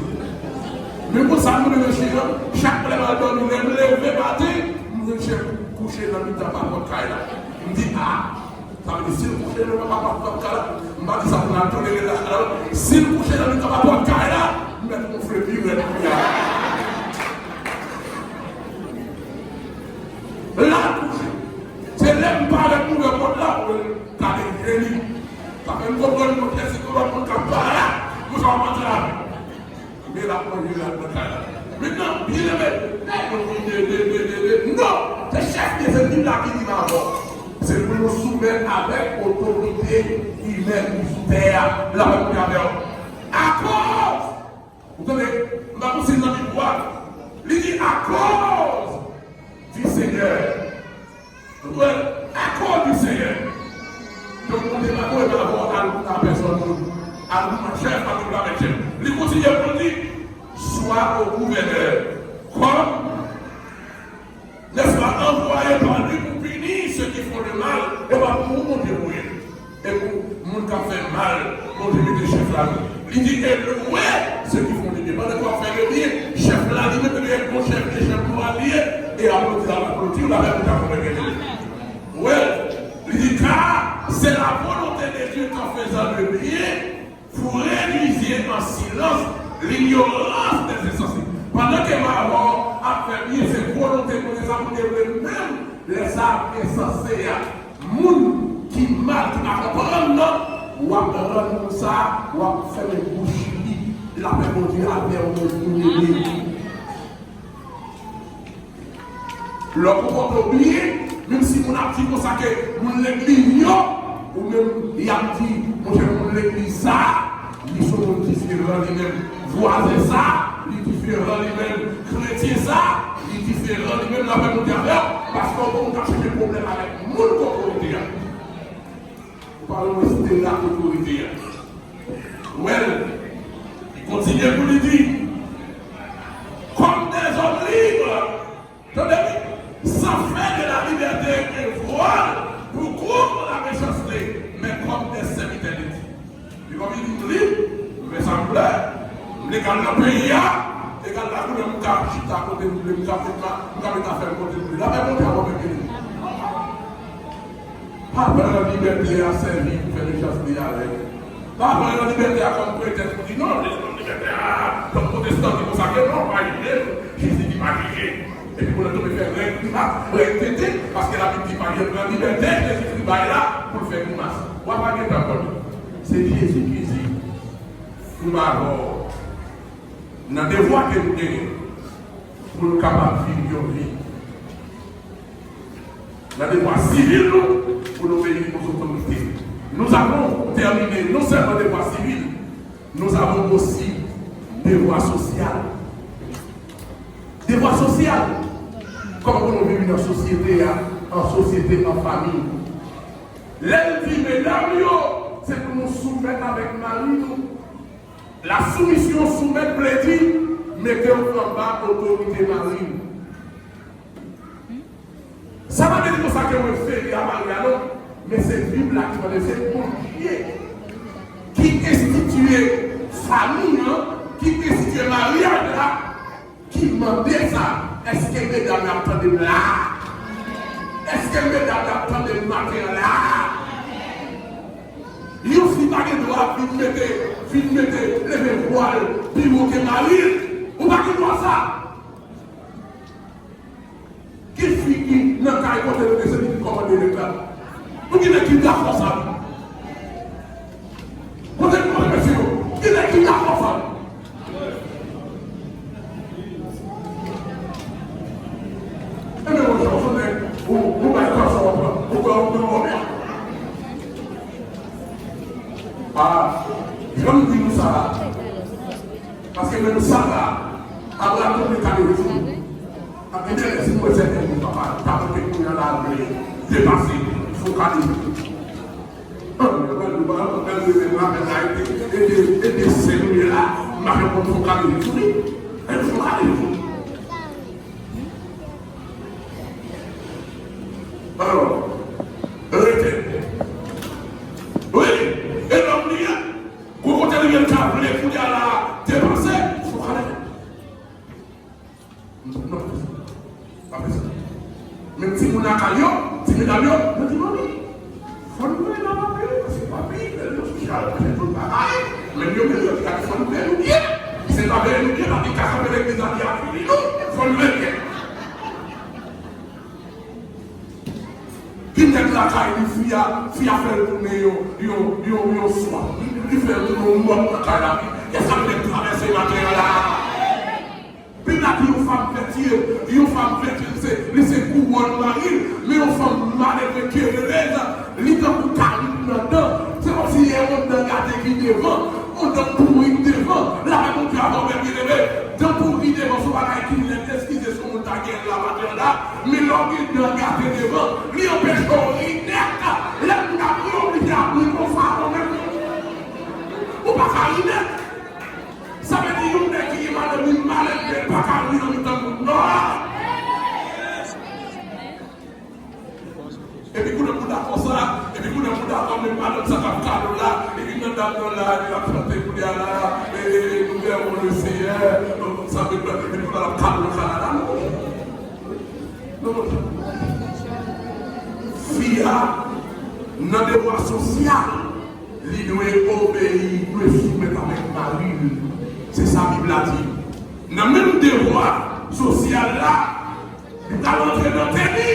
Men konsa nou menm chen an, chak lè m al dòmi, lè m leve maten, m jwenn chen kouche nan mitan papòt kay la. M di, a, sa vle di si l kouche nan papòt kay la, m pa di sa pou n al tounen ret la kay la, si l kouche nan mitan papòt kay la, m mèt gonfle pi rèd kounye a. L al kouche. Se lè m parèt m ouvè pòt la, ou wè l gade je li. Sa fè m konprann mwen kè si tou lòt moun k ap pale la, mwen sa w ap antre avè m. Men l ap manje rad nan kay la. Mentnan, byeneme, nèg yo vin de, de, de, de, de. Non! Se chèf de se Bib la ki di m avè w. Se pou nou soumèt avèk otorite imèn ki sou tè a. L ap koute avè w. Akoz, ou tande, m pa konn si l nan Bib ou a, li di, akoz di Senyè. Ou wè, akoz di Senyè. Donk, Bondye pa voye m avè w al nan pèsòn moun, al nan chèf, al nan chèf. Li kontinye pou l di, swa o gouvènè, kòm nèspa, anvwaye pa li pou pini se ki fon le mal, e pa pou ou Bondye voye l. E pou moun k ap fè mal, Bondye mete chèf ladan l. Li di, e lwe se ki fon le byen. Pandan ke w ap fè le byen, chèf la li menm, ebyen, bon chèf, e chèf moral li ye, e aplodi l, ap aplodi w, l ap fè moun ta konprann li. Wè, li di, car c'est la volonté de Dieu qu'en faisant le bien, vous réduisiez en silence l'ignorance des insensés. Pandan ke Mawon ap fè byen, se volonte Bondye sa pou devle menm lè sa ensanse a. Moun ki mal, ki pa konprann nan, w ap rann moun sa, w ap fèmen bouch li. Lapè Bondye avè w, moun ede. Lè w konpòte w byen, menm si moun ap di konsa ke moun legliz yo, ou menm y ap di, monchè, moun legliz sa, li se yon moun diferan li menm. Vwazen sa, li diferan li menm. Kretyen sa, li diferan li menm. Lapè Bondye avè w, paske w konn ap chèche pwoblèm avèk moun k otorite a. Ou pa renmen stela otorite a. Wè l, li kontinye pou li di, comme des hommes libres, tande wi, sans faire de la liberté un voile pour couvre la méchanceté, mais comme des serviteurs de Dieu. Li kòm li di, m lib, m fè sa m vle, m legal nan peyi a, egal la koulè m ka chita kote m vle, m ka met ma, m ka met afè m kote m vle. Lapè Bondye a, bon, beni. Pa pran libète a sèvi pou fè mechanste avèk. Pa pran libète a kòm pretèks pou di, non, li pran libète a, tank pwotestan di konsa ke non, pa jije, Jezi di pa jije. Epi pou l tonbe fè règ li pa, règ tete, paske Labib di pa gen pran libète Jezikri bay la pou l fè grimas. W ap pa gen tan konn. Se Jezi ki di, m avè w, nan devwa ke nou genyen, pou nou kapab viv yon vi nan devwa sivil nou, pou nou obeyi aux autorités. Nous avons terminé non seulement devwa sivil, nous avons aussi devwa sosyal. Devwa sosyal. Kòman pou nou viv nan sosyete a, an sosyete, an fanmi? Lè l di medam yo, se pou nou soumèt avèk mari nou. La soumission, soumèt, vle di mete w anba otorite mari w. Sa pa vle di konsa ke mwen enferi a mari a non, men se Bib la ki mande, se Bondye ki enstitiye fanmi an, ki enstitiye maryaj la, ki mande sa. Èske medam yo ap tande m la? Èske medam yo ap tande m maten an la? Yon fi pa gen dwa vin mete, vin mete, leve vwa l pi wo ke mari l. Ou pa gen dwa sa. Ki fi ki nan kay kote nou te se li ki kòmande nèg la? Pou ki nèg ki dakò sa? Kote, kote mesye yo? Ki nèg ki dakò sa? Ebyen, monchè, ou se nèg, ou, ou bay kòb sa w ap pran, ou kwè ou pran wòb la? Ah, jan m di nou sa la, paske menm sa la, ap rakonte kade jou. Ap gen de lè si m wè sèten moun papa, ta montre kounye a la vle depase, fon kade jou. An, mwen, mwen, mwen, mwen, mwen, mwen, mwen, mwen, mwen, e de, e de sèt mil la, m ap fè konn fon kade jou, wi. E fon kade jou. Alò, rete. Wi, e lòm li ye. Kou kote li ye, l ka vle kounye a la depanse, fò kale. Non, non, pa fè sa. Pa fè sa. Men timoun lakay yo, ti medam yo, yo di, manmi, fò nou rele nan papi, paske papi, rezo sosyal, paske tout bagay, menm yo menm, yo di, gade, fò nou rele nou byen. Se pa rele nou byen, papi ka kanpe legliz la, li a fini nou, fò nou rele byen. Gen nèg lakay li, fi a, fi a fè l tounen yon, yon, yon, yon swa. Li, li fè l tounen yon mòg nan kay la. Kiyès k ap fè l travèse maten an la? Bib la di yon fanm vètye, yon fanm vètye, li se, li se kouwòn mari l, men yon fanm malelve, kerelez, li tankou kalit nan dan. Se kòmsi yon dan gate ki devan, yon dan pouri Men lè w gen dan gate devan, li anpeche w ri nèt. Lè moun ap ri, w oblije ap ri konsa kanmenm. Ou pa ka ri nèt. Sa vle di yon nèg ki gen madanm li malelve, li pa ka ri nan mitan moun non. Epi kounye a bouda konsa, epi kounye a bouda kòm menm madanm sa k ap kado la, epi nan dam nan la, epi l ap chante kounye a la, e, e, e, Nous verrons le Seigneur, sa vle di, epi kounye a l ap kado nan kanal la. Non, non. Fi a, nan devwa sosyal, li dwe obeyi, li dwe soumèt avèk mari l. Se sa Bib la di. Nan menm devwa sosyal la, li pral rantre nan teni.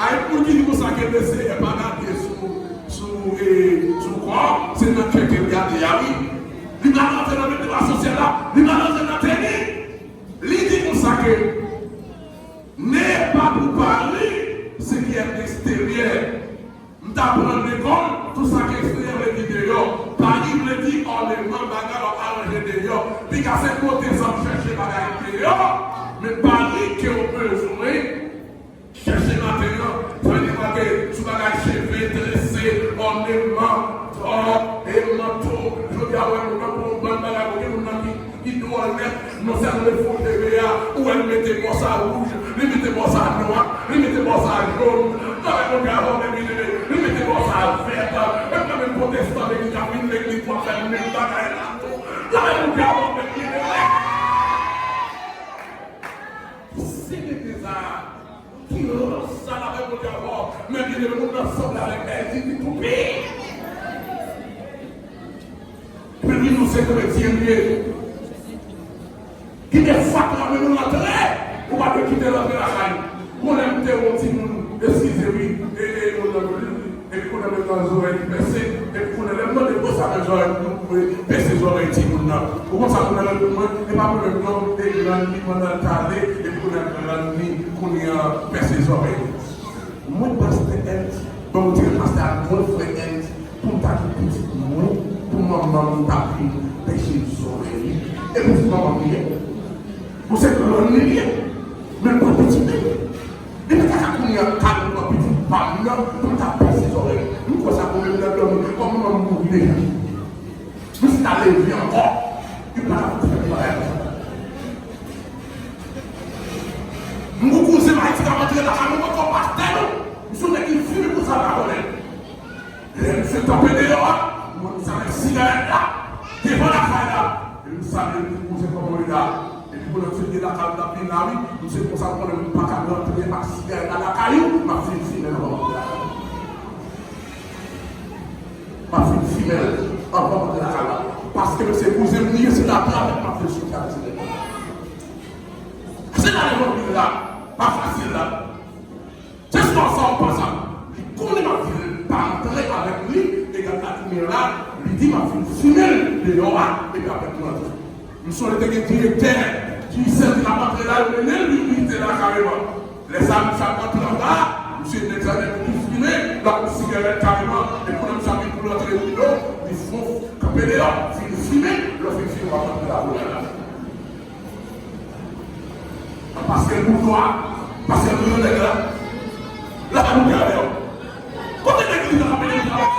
Ay, pou ki di konsa ke le Seyè pa gade sou, sou, e, sou kò, se nan kè ke l gade a, wi. Li pa rantre nan medya sosyal la, li pa rantre nan teni. Li di konsa ke, n'est pas pour Paris ce qui est extérieur. M t aprann lekòl, tout sa ki eksteryè vle di deyò. Paris vle di ònèman, bagay w ap aranje deyò. Piga se kote sa w chèche bagay deyò, men Paris ke w bezwen. Chèche maten an, fè demake sou bagay cheve, trese, ònèman, dò, e manto. Jodi a, wè moun nan pou yon bann bagay, kote moun nan ki, ki dwòl nèt, non sèlman l fon cheve a, ou wè l mete bò sa wouj, li mete bò sa nwa, li mete bò sa jòn. Gade moun ki avè w, men li mete bò sa vèt. E pa menm pwotestan, men ki ka vin legliz pou ap fè menm bagay la tou. Gade moun ki avè w, men li mete. Se mete sa. Ki rans sa l avèk Bondye avè w? Men byeneme, moun nan sanble avèk Bèlzibib tou pi. Epi li di nou se kretyen l ye. Ki defwa k ap mennen w antre, ou pa dwe kite l antre lakay ou. Yon lè m te wè yon timoun, eskize wi, e, e, yon lè m li, epi kounye a menm nan zòrèy li pèse, epi kounye a lè m mande pou sa menm zòrèy m tou pèse zòrèy timoun nan. Ou konn sa kounye a reponn mwen, e pa pwoblèm non, e grann li pandan l t ale, epi kounye a grann li kounye a pèse zòrèy li. Mwen pastè Ernst, ban m tire pastè ak mwen frè Ernst, pou m ta gen pitit mwen, pou manman m ta vin pèse zòrèy li, e pitit manman m li ye. Ou se grann li ye, men l pa pitit li. Li pa ta ka kounye a kal pran pitit pa m nan pou l ta pèse zòrèy. M kwè sa pou menm nan dòmi kòm manman m mouri deja. M si ta leve ankò, li pa ta fè bagay konsa. M gon kouzen m Ayiti k ap antre lakay mwen, mwen kòm pastè nou. M si yon nèg ki fini pou sa pa konnen. Lè misye kanpe deyò a, mwen m sale sigarèt la devan lakay la. Epi m salye l, m di, "Kouzen, kòman w ye la?" Epi kounye a misye te lakay l t ap vin la wi. Misye konsa, konnen m pa ka rantre ak sigarèt la lakay ou, m ap fin fimen l anvan m antre lakay ou. M ap fin fimen l anvan m antre lakay la. Paske misye kouzen m li ye, se la travay m ap fè sou sigarèt la. Se la levanjil la, pa fasil la. Se swa sa ou pa sa. Li konnen m ap di l pa antre avèk li, egal la kounye a la, li di m ap fin fimen l deyò a, epi apre pou l antre. M sonje te gen direktè, Diyisèl ki t ap antre la, yo mennen l, li rete la kareman. Lè sa a, misye ap antre anba, misye nèg sa nèg ki fimen, l ap pran sigarèt kareman, epi kounye a misye ap vin pou l antre rido, li fon kanpe deyò, fin fimen, lè w fin fimen, w ap antre la kounye a la. Paske l boujwa, paske l renmen nèg la. L ap antre avè w. Kote nèg li t ap ap ede l travay?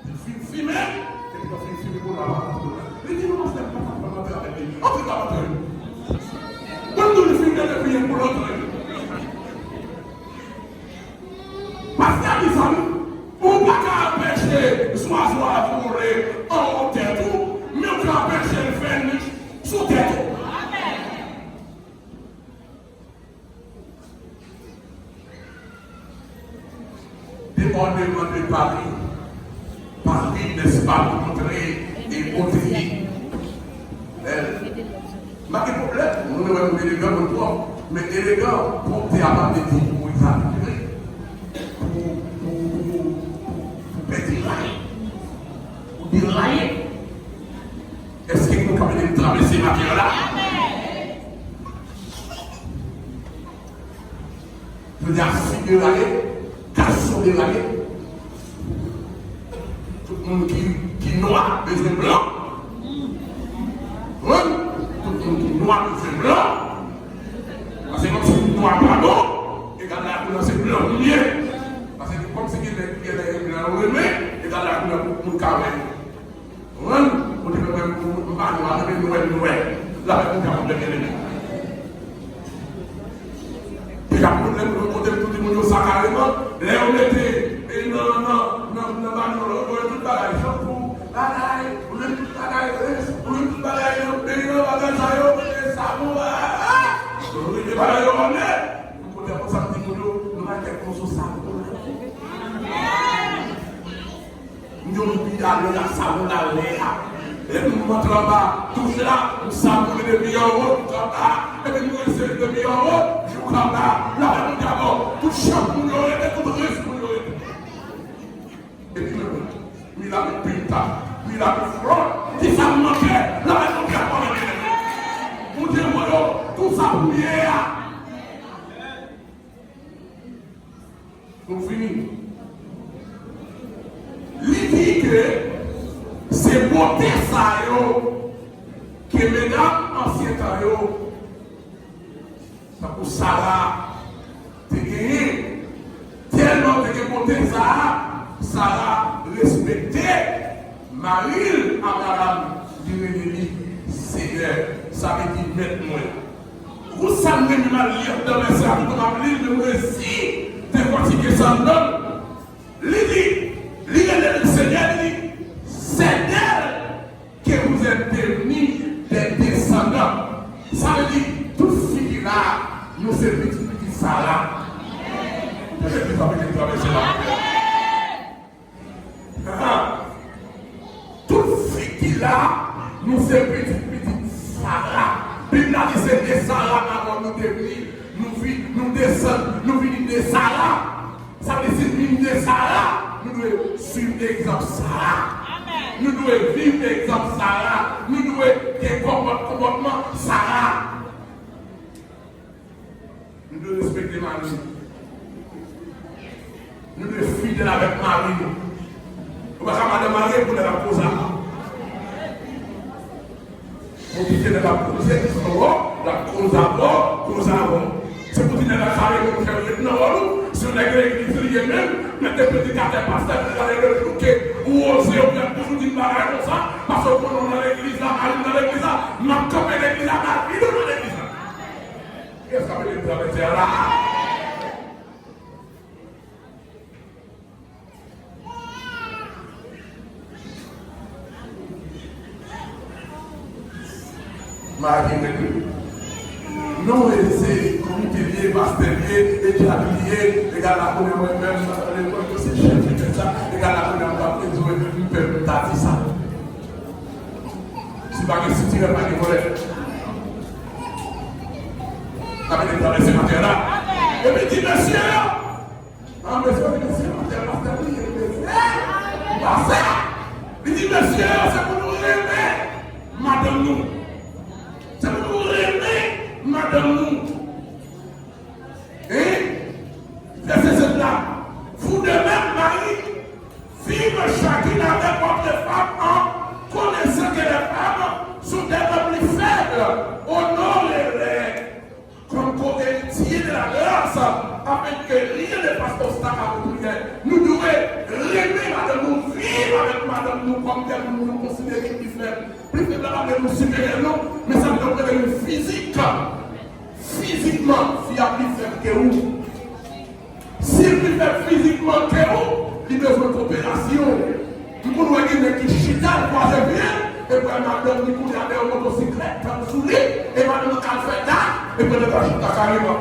Li fin fimen, epi lè l fin fimen, pou l ap antre. Li di, "Non, pastè, m pa ka antre avèk li." Antre, l ap antre. Bon, nou li fin gade, epi pou l antre. Pastè di sa wi, ou pa ka anpeche zwazo a vole anwo tèt ou, men ou ka anpeche l fè nich sou tèt ou. Débordement de Paris. Paris, n'est-ce pas, pou montre e kote li. Bèl. M pa gen pwoblèm, moun wè m elegan, mwen pwòp. Men elegan, pwòpte a pa vle di pou egzajere, pou, pou, pou, pou, pou pèdi lay. Ou deraye. Èske nou ka mete m travèse maten an la? Jodi a, si deraye, gason deraye. Tout moun ki, ki nwa bezwen blan. Wi, tout moun ki nwa bezwen blan. Kawè. Rann, ou te mwen, m pa nwa, men nou wè, nou wè. Lapè pou kapab leve leve. Te ka pwoblèm, nou kote m tou di moun yo sa kareman. Lè yo mete, e nan, nan, nan, nan banyòl, yo voye tout bagay, chanpou, bagay, ou mete tout bagay, rens, ou mete tout bagay nan peyi nan bagay sa yo, mete savon, bagay, ah! Yo mete bagay yo anlè. M kote konsa m di moun yo, nou pa kèk moso savon. M di w, m pi ale la, savon la lè a. Epi m antre anba douch la, m savone depi anwo jouk anba. Epi m rinse depi anwo jouk anba. Lapè Bondye avè w. Tout chanpou yo rete, tout rens moun yo rete. Epi mwen, mi la mi pinta, mi la mi front. Kisa m manke? Lapè Bondye avè w. Bondye voye w, tout sa pou ye a. Nou fini. Li di ke se bote sa yo ke medam ansyen tan yo, tankou Sara, te genyen. Tèlman te gen bote sa a, Sara respekte mari l, Abraram, li rele li Seyè, sa vle di mèt mwen. Ou sa m renmen m al li anndan vèsè a, toutan m ap li l, men m resi defatige sa anndan l. Li di, li rele l Seyè, li di, c'est d'elle que vous êtes devenus des descendants. Sa vle di, tout fi ki la, nou se pitit pitit Sara. Pèmèt li pa mete travèse la. Tout fi ki la, nou se pitit pitit Sara. Bib la di se de Sara avè w nou te vini, nou vi-, nou desann, nou vini de Sara. Sa vle di si nou vin de Sara, nou dwe swiv egzanp Sara. Nou dwe viv egzanp Sara. Nou dwe gen konpòt-, konpòtman Sara. Nou dwe respekte mari nou. Nou dwe fidèl avèk mari nou. Ou pa ka madanm marye pou nèg ap koze avè w. Ou kite nèg ap koze, ou, l ap koze avè w, koze avè w. Se pou di nèg la sa rele w, fè l ret nan wòl ou. Se yon nèg legliz li ye menm, men te predikatè, pastè, predikatè de jouke, ou oze, ou fè toujou di m bagay konsa, paske ou konnen w nan legliz la, mari m nan legliz la, m ap kanpe legliz la, m ap vide w nan legliz la. Kiyès k ap ede m travèse a la? Mari mwen tou. Non, e se komite li ye, pastè li ye, e djab li ye, e gad la kounye a mwen menm, e mwen se chèf li fè sa, e gad la kounye a m pa bezwen, m pè m ta di sa. Si pa gen sitirè, pa gen vòlè. Sa vle di travèse latè la. Epi di mesye yo, an mesye, mesye, pastè, pastè, wi, mesye, pastè. Li di mesye yo, se pou nou renmen madanm nou. Se pou nou renmen madanm nou. Hein? Vèsè sèt la. Vous de même, maris, vivez chacun avec votre femme en connaissant que les femmes sont des membres faibles. Honorez-les comme co-héritiers de la grâce, afin que rien ne fasse obstacle à votre union. Nou dwe renmen madanm nou, viv avèk madanm nou kòm tèl moun nou konsidere ki pi fèb. Pi fèb la pa vle nou siperyè non, men sa vle nou prete nou fizik. Fizikman, fi a pi fèb ke ou. Si l pi fèb fizikman ke ou, li bezwen koperasyon. M konn wè gen nèg ki chita, l kwaze pye l, epi madanm li kouri avè yon motosiklèt, tann sou li, e madanm nan ka al fè dak, epi nèg la chita kareman.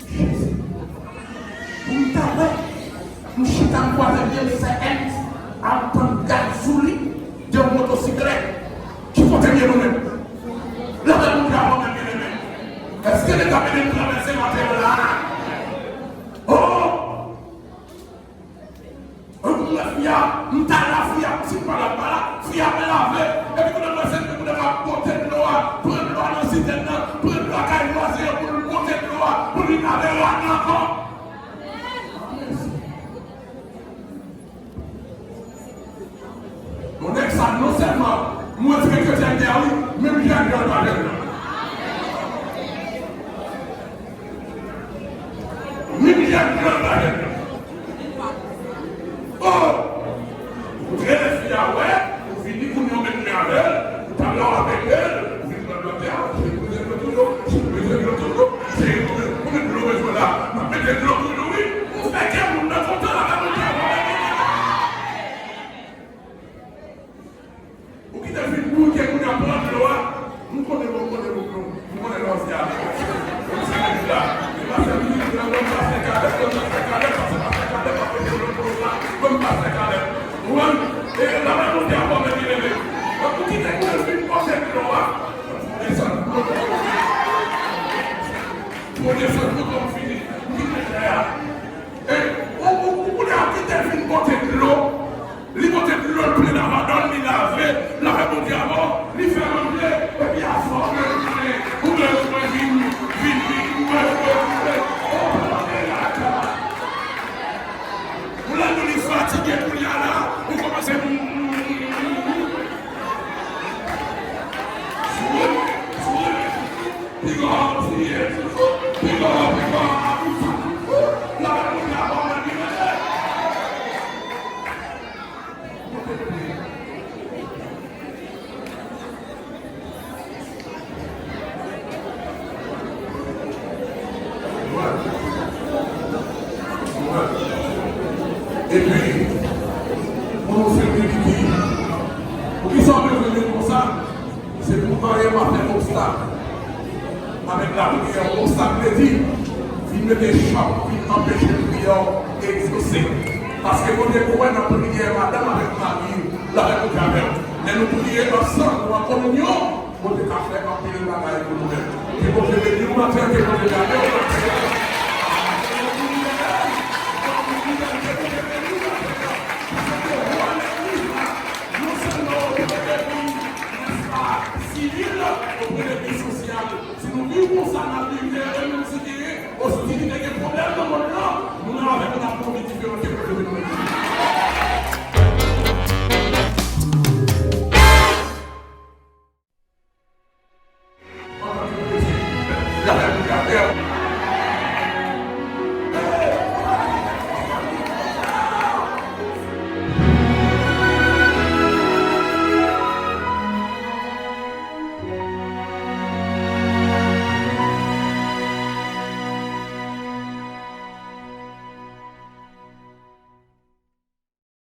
Jezi. Pou m ta wè, m chita m kwaze pye m, sè Ernst ap tann gad sou li, de yon motosiklèt. Ki kote m ye nou menm? Lapè Bondye avè w, mwen byeneme. Èske Leta ap ede m travèse maten an la? Oh! An pou mwen fi a, m ta la fi a, si m pa la, m pa la, fi a ap lave, epi kounye a mwen se pou nèg la pote dlo a, pran dlo a nan sitèn nan, pran dlo a kay vwazen an pou l pote dlo a, pou li lave rad la ankò. Bon, nèg sa, non sèlman mwen respekte kretyen li, menm jan l pa jèn nan. Menm jan l pa jèn nan. Mete dlo pou nou, wi. Ou fè kè moun nan kontan, la, la, la. Ou kite vin bouke moun nan pran dlo a. M konnen, m konnen, m konnen, m konnen lè w se avè. M se nèg la. M pase vin la, m pase kalè, m pase kalè, pase, pase kalè, pase dlo pou la, m pase kalè. Ou wè? E la, la, nou te apò, men, men, men. Ou kite moun vin pote dlo a. Desann. Pou desann, pou kòm fini. Ou kite tè a. E, ou, ou, ou konnen a ki te vin pote dlo, li pote dlo l plen nan vadann, li lave, l ap fè Bondye amò, li fè manje, epi a fò ke ou konnen, ou konnen, ou konnen vin, vin, vin, ou konnen, ou konnen, ou konnen, ou konnen, ou konnen, ou lè nou li fatige kounye a la, ou kòmanse, mm, mm, mm, mm, mm. Piga, piga, piga, Epi, pou nou senplifye, poukisa w bezwen vin konsa? Se pou anyen pa fè obstak avèk lapriyè. Obstak vle di, vin mete chòk, vin anpeche priyè w egzose. Paske Bondye kwè nan priyè madanm avèk mari, l avèk Bondye avè w. Lè nou priye ansanm, nou an kominyon, Bondye ka fè anpil bagay pou nou menm. Ke Bondye beni w maten, ke Bondye gade w maten. Non sèlman oprè de vi, nèspa, sivil, oprè de vi sosyal. Si nou viv konsa, n ap viv lè menm si genyen, oswè si li te gen pwoblèm nan mond lan, nou menm avèk nou n ap fè yon vi diferan ke Bondye vin mete.